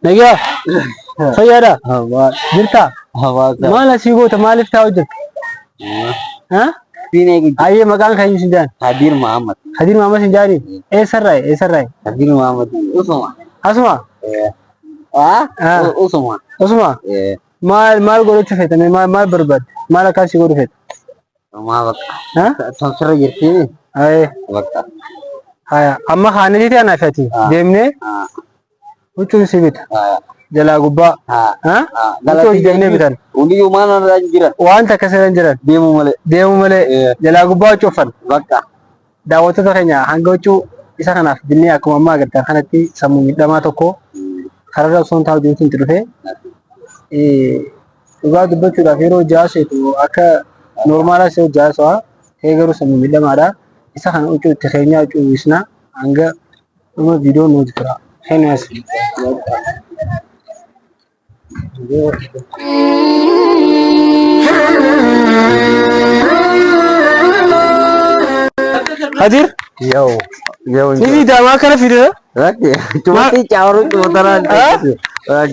Nagaa fayyaadha jirtaa? Maal asii goota maaliif taa'u jirta? Ha? Ayyee maqaan kan si jaan? Hadir Muhammad. Hadir Muhammad si jaani? Eessarraa eessarraa? Hadir Muhammad. Usuma. Asuma? Ah? Ah. Usuma. Usuma? Maal maal godhachuu feeta? Mee Maal maal barbaadde? Maal akkaan si godhu feeta? Maa bakka. Ha? Sirra jirti. Ayyee. Bakka. Haya amma haanitiiti anaa fi ati Ah. deemnee Ah. huccuun si bita Ah. jalaa gubbaa. Ah. Ha? Ah. Huccuu hojii deemnee bitan. Hundiyyuu maal irraa jira? Waan takka sirra hin jiran. Deemuu malee. Deemuu malee Eh. jalaa gubbaa huccuu uffanna. Bakka. Daawwattoota keenya hanga huccuu isa kanaaf binnee akkuma ammaa agartan kanatti sammuu miidhamaa tokko kararra osoo hin taa'u jirutti itti dhufe dhugaa dubbachuudhaaf yeroo jaaseetu akka noormaalaas yoo jaasawaa ta'ee garuu sammuu miidhamaadha. Isa kana huccuu itti keenyaa huccuu uwwisna hanga dhuma viidiyoo nuti tura. Keenyas. Hadir, Yoo. Yoo. ni fidaa maa kana fidee? Rakki. Cumatti caaru cumataraan.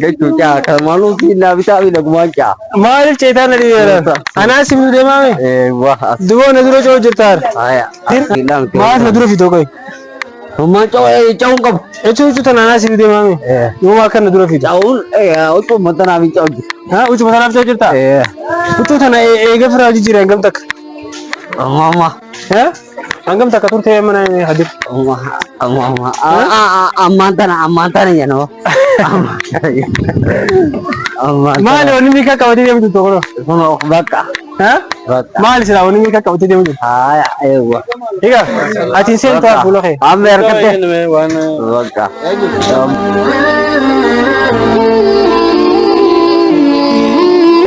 Gachuu caa. Kalmaanuu si naa bitaa fi nagumaan caa. Maaliif ceetaan na dhiyeera? Anaa si fiduu deemaame? Wah. Duboo na dura ce'uu jirta. Haya. Maal na dura fidoo qoy? Hummaan ca'uun qabu. Jechuun huccuu tana anaa si fiduu deemaame? Yooma akka na dura fidu. Ca'uun huccuu matanaa fi ca'u jira. Ha huccuu matanaaf ce'uu jirta? Huccuu tana eega firaa jijjiire hangam takka? Amma. Ha? Hangam takka turtee mana hadir? Amma. Ammaan tana ammaan tana jedhama. Ammaan tana jedhama. Maali wanni miika qabatee deemtu tokko? Kun bakka. Ha? Bakka. Maali silaa wanni miika qabatee deemtu? Haya eewwa. Egaa ati hin seentu haa fuula kee. Amma harkatte. Bakka.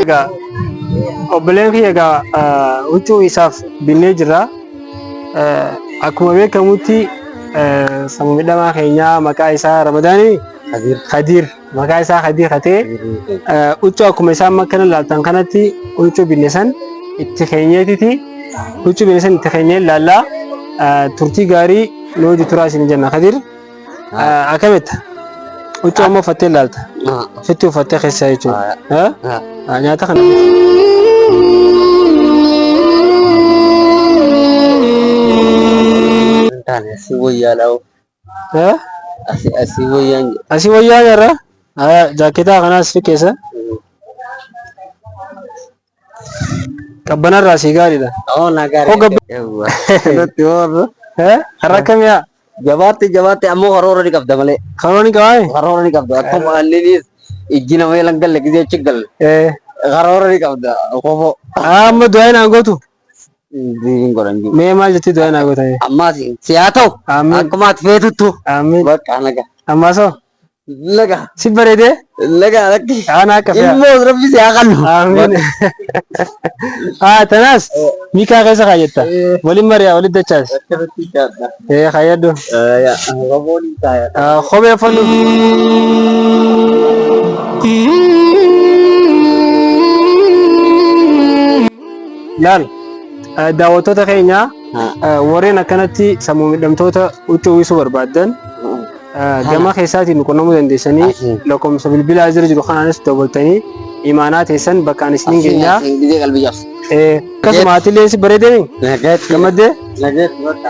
Egaa obboleen kiyya egaa huccuu isaaf binnee jirra. Akkuma beekamutti sammuu miidhamaa keenyaa maqaa isaa Ramadaanii Khadiir maqaa isaa Khadiir hatee huccuu akkuma isaan makkana laaltan kanatti huccuu binne san itti keenyeetiti huccuu binne san itti keenyee laallaa turtii gaarii nu hojii turaa isin jenna Khadiir akkamitta huccuu ammoo uffattee laalta ofitti uffattee keessa jechuudha nyaata kana. Taane asii wayyaa laa'u. Asii asii wayyaan jedha. Asii wayyaa irra jaaketaa kanaas fi keessa qabbanarraa asii gaariidha. Oo na gaarii. Hoo gabbi- Eewwa. Nutti hoorra. Har'a akkamiyaa? Jabaatti jabaatti ammoo karoora ni qabda malee. Karoora ni qabaa? Karoora ni qabda. Akkuma anniinis ijji nama elan galle gisee achi galle. Karoora ni qabda. Kofoo. Amma du'aa naan gootu? Diin godhan jiru. Mee maal jettee du'aa naa goota? Ammaas si haa ta'u. Amiin. Akkuma ati feetuttu. Amiin. Bakka naga. Ammaas hoo? Naga. Si bareedee? Naga lakki. Ana akka fe'a. Ilmoo rabbi si haa qallu. Amiin. Haa tanaas miikaa keessa kaayyetta. Waliin mari'aa walitti dachaas. Akkasitti jaadha. Ee kaayyadhu. Roboon hin taaya. Kophee uffadhu. Laal daawwattoota keenya warreen akkanatti sammuu miidhamtoota huccuu uwwisuu barbaaddan gama keessaatiin nu qunnamuu dandeessanii lakkoofsa bilbilaa jira jiru kanaanis dabaltanii imaanaa teessan bakkaan isiniin geenyaa. Gizee qalbii cabsa. Akkasuma atiillee si bareedee Nageetti. gammaddee. Nageetti bakka.